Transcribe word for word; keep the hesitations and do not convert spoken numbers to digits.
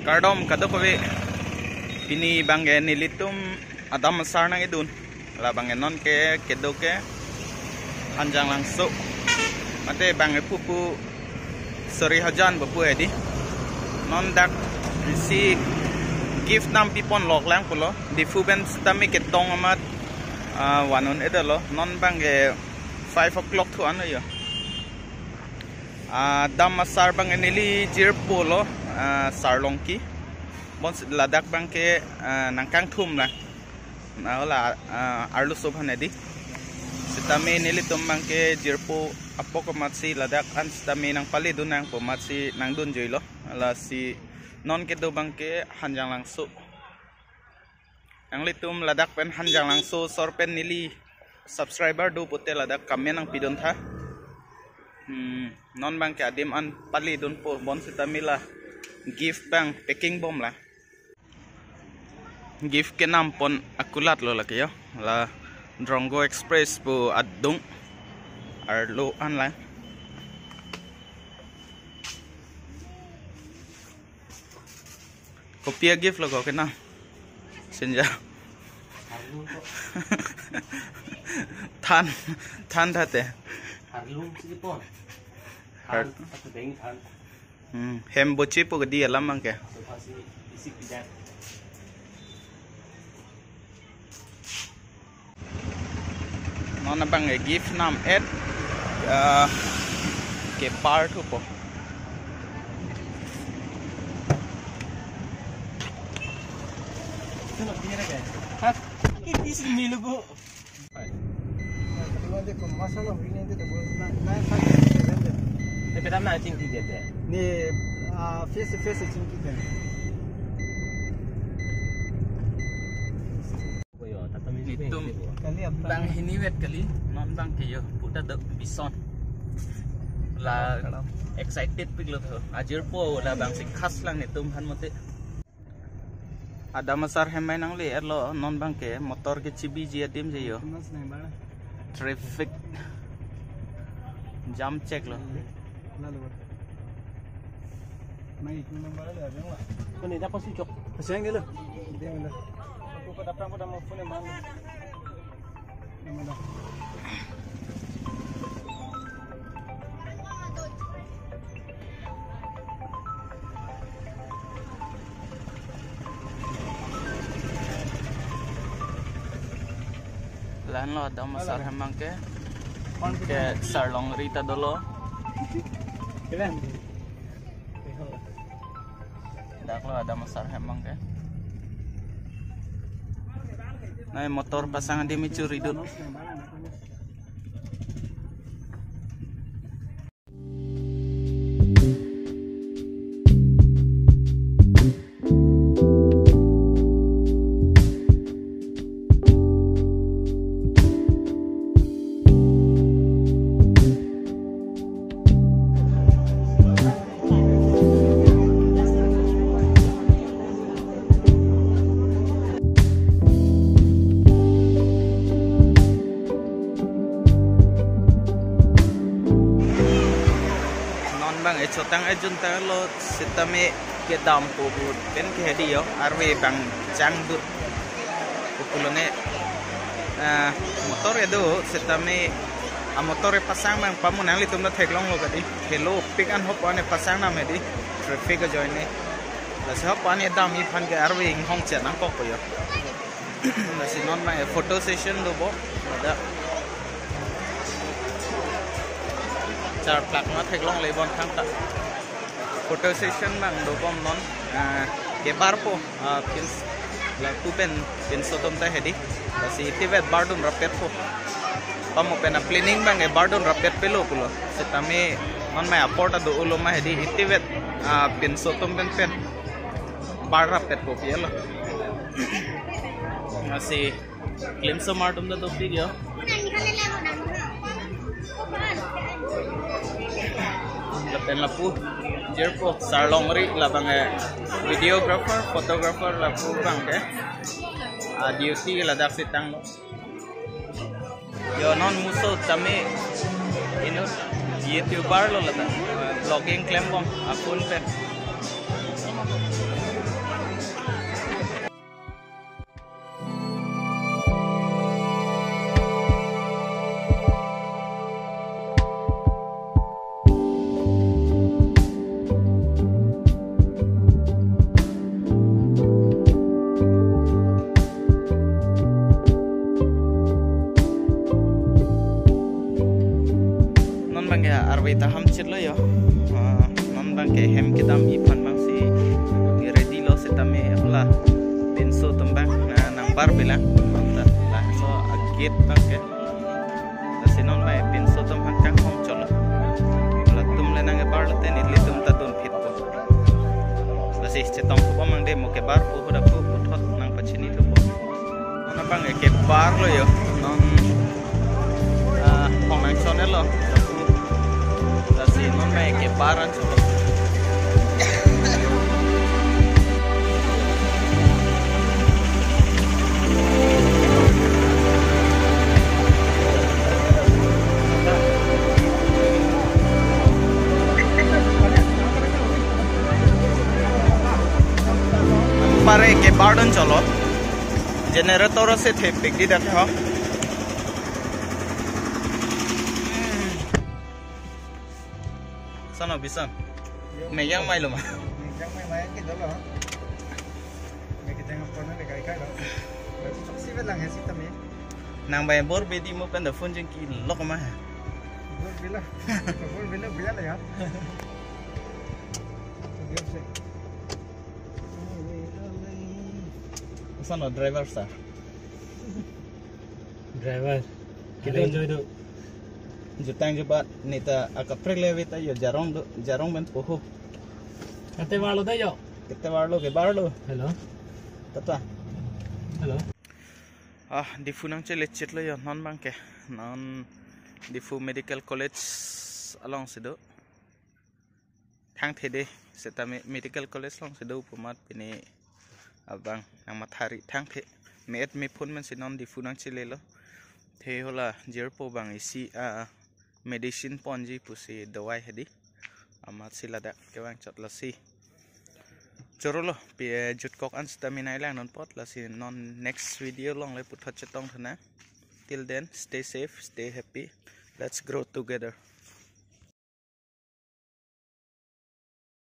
Kardom kadokave, pini abangke nelitum adam asar nangkedun. La abangke nonke kedo ke Hanjanglangso. Mate abangke pupu Sarihajan bapu hedi. Non dak si gift nam pipon lok lang pulo. Diphu pen sitame ketong amat, ah, vanun-edetlo. Non abangke five o'clock thu-an lo yo. Ah, adam asar abangke neli jirpo lo, ah, Sarlongki. Bonsi ladak abangke, ah, nangkangthum lang. Na la, ah, arloso aphan hedi. Sitame nelitum abangke jirpo apok amatsi ladak an sitame nangpaledun nangpo amatsi nangdunjuilo. Lasi non kedo abangke Hanjanglangso. Nanglitum ladak pen Hanjanglangso asor pen neli subscriber do pute ladak comment nangpidun tha. Hmm, non abangke adim an paledunpo, bonsitame la gift abang packing bom lang. Gift kenam pon akulat lo lake yo. La Drongo Express pu adung arlo an lang. Kopi a-gift lo ko kenam? Sinja. Harlung ko. Than, than thate. Harlung si pon. Har- Than, atau deng than. Hmm, hem bochi po kedi alam abangke. Atau pasi isi pidan. Non abangke gift nam et, ah, kepar thupo. Ito na, tingnan ka. Ha? Hindi si nilugo. Hindi ko masalo, hindi ko na, na, na, Ni petam na chingki dede. Ni, ah, face to face chingki dede. Koyo, tata mi Nitum. Kali abang. Abang hini vet kali, non abangke yo, puta do bison. La excited pik lo tho. Ajirpo la abangsi khas lang nitum aphan mate. Adam asar hemai nangle-etlo, non abangke motor kechibiji adim je yo. Mas nai ba. Traffic jam check lo. Lalu. Nai, itu nomor ada, ada nggak? Ini dapat si Jok. Pasang dulu. Dia mana? Aku ke depan, aku udah mau phone yang mana? Yang mana? Lahenlo adam asar hem abangke. Ke Sarlongri ta dolo. Keren. Daklo adam asar hem abangke. Nai motor pasang adim ichuri dun. Non abang echotang ejun tanglo sitame kedam po but pen ke hedi yo arve abang changdut. Pulo ne, ah, motor edo sitame amotor epasang abang pamu nanglitum ta theklonglo kadi. Hello, pik an hopo ane pasang nam hedi. Traffic ajoine. Lasi hopo ane dam-i aphan ke arve inghong chet nangkokpo yo. Lasi non abang photo session dopo. Ada charplak ma theklongle bonthang ta. Photo session abang dobom non, ah, kebarpo, ah, pins, lapu pen pinso atum ta hedi. Lasi itivet bardun rapetpo. Pamu pen a-planning abang kebardun rapet pelo pulo. Sitame non mai apor ta do-olo ma hedi itivet, ah, pinso atum pen pen bar rapetpo pi lo. Lasi klimso mar atum ta dopik yo. Lapen lapu jirpo Sarlongri labang, eh, videographer, photographer lapu abangke, ah, duty ladaksi tanglo. Yo non muso tame inut YouTuber lo ladak, eh, vlogging klembom a-phone pen. Ita ham chitlo yo. Ah, non abang ke hem kedam iphan abang si ready lo setame hala pinso atum abang, ah, nangbar bilang. Anta laso agate abang ke. Lasi non abang pinso atum hangkang hong cholo. Latum le nangkebar lote nelitum ta dunphit po. Lasi chetong thupo mang de mo kebar po, hudak po puthot nangpachini thupo. Non abang ke kebar lo yo. Non, ah, hong nangchonelo. Lasi non abang ke kebar an cholo. Pare kebar dun cholo. Generator se thepik di dak ho. Sana bisan. Yo. Meyang mai lo ma. Meyang mai mai ke dolo. Me ke jang pon le kai kai lo. Choksi velang he sitame. Nang abang bor bedi mo pen da phone jengki lok ma. Bor bela. Bor bela biar ya. Biar se. Sana driver sa. Driver. Kilo. Kilo joy do. Jutang jubat neta akaprek le vita yo jarong do, jarong pen poho. Kate varlo da yo. Kate varlo kebar lo. Hello. Tata. Hello. Ah, Diphu nangchele chitlo yo non abang ke. Non Diphu Medical College along si do. Thangthe de, setame Medical College along si do pu amat pine abang nangmathari thangthe. Me-et mephun pen si non Diphu nangchelelo. The hala jirpo abang isi, ah, medicine ponji pusi dawai hedi. Amat si ladak kevang chot lasi. Chorolo, pi, eh, jutkok an setame nanglang non apot lasi non next video along le puthot chetong thana. Till then, stay safe, stay happy. Let's grow together.